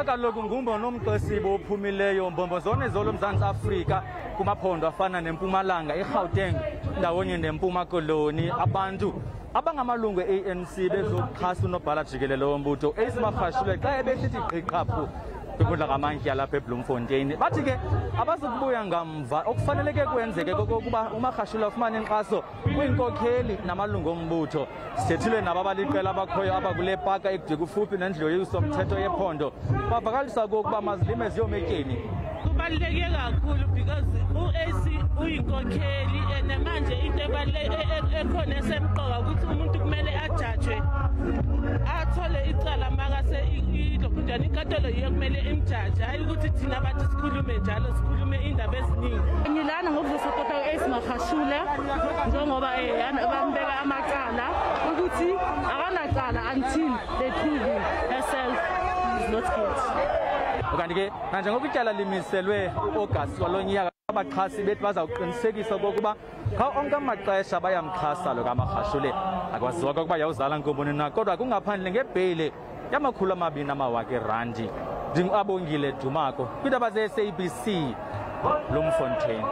Kaloku ngumbono omxesibo ophumileyo mbombozone zolo Mzantsi Afrika kumaphondo afana neMpumalanga, iGauteng ndawonye neMpuma Koloni. Abantu abangamalungu e-ANC bezoxhasa unobhala jikelele wombutho Ace Magashule xa ebesithi gqiqhaphu kwinkundla kamantyi yalapha eBloemfontein. Bathi ke abazukubuya ngamva. Okufaneleke kwenzeke kokokuba uMagashule afumane inkxaso kwiinkokheli namalungu ombutho. Sithethile nabo abaliqela abakhoyo abakule paka ekude kufuphi nendlu yowiso-mthetho yephondo, bavakalisa okokuba mazilime ziyometyeni. Kubaluleke kakhulu because u-AC uyinkokheli, and manje into ekhona esemqoka ukuthi umuntu kumele ajajwe, athole icala makase ilokhunjani, inkantolo yiyo kumele imjaje, hhayi ukuthi thina abantu sikhulume njalo, sikhulume indaba eziningi. Ngilana ngokuzosapota u-Ace Magashule njengoba bambeka amacala, ukuthi akanacala until they prove herself is not guilty. Kanti ke nanjengoko ityala limiselwe uAugust walo nyaka, abaxhasi bethi bazawuqinisekisa okokuba kha onke amaxesha bayamxhasa lo kaMagashule. Akwaziwa okokuba yawuzala nkomboni na, kodwa kungaphandle ngebheyile yama-200 amawaka erandi. NdinguAbongile Dumako kwiindaba ze-SABC, Bloemfontein.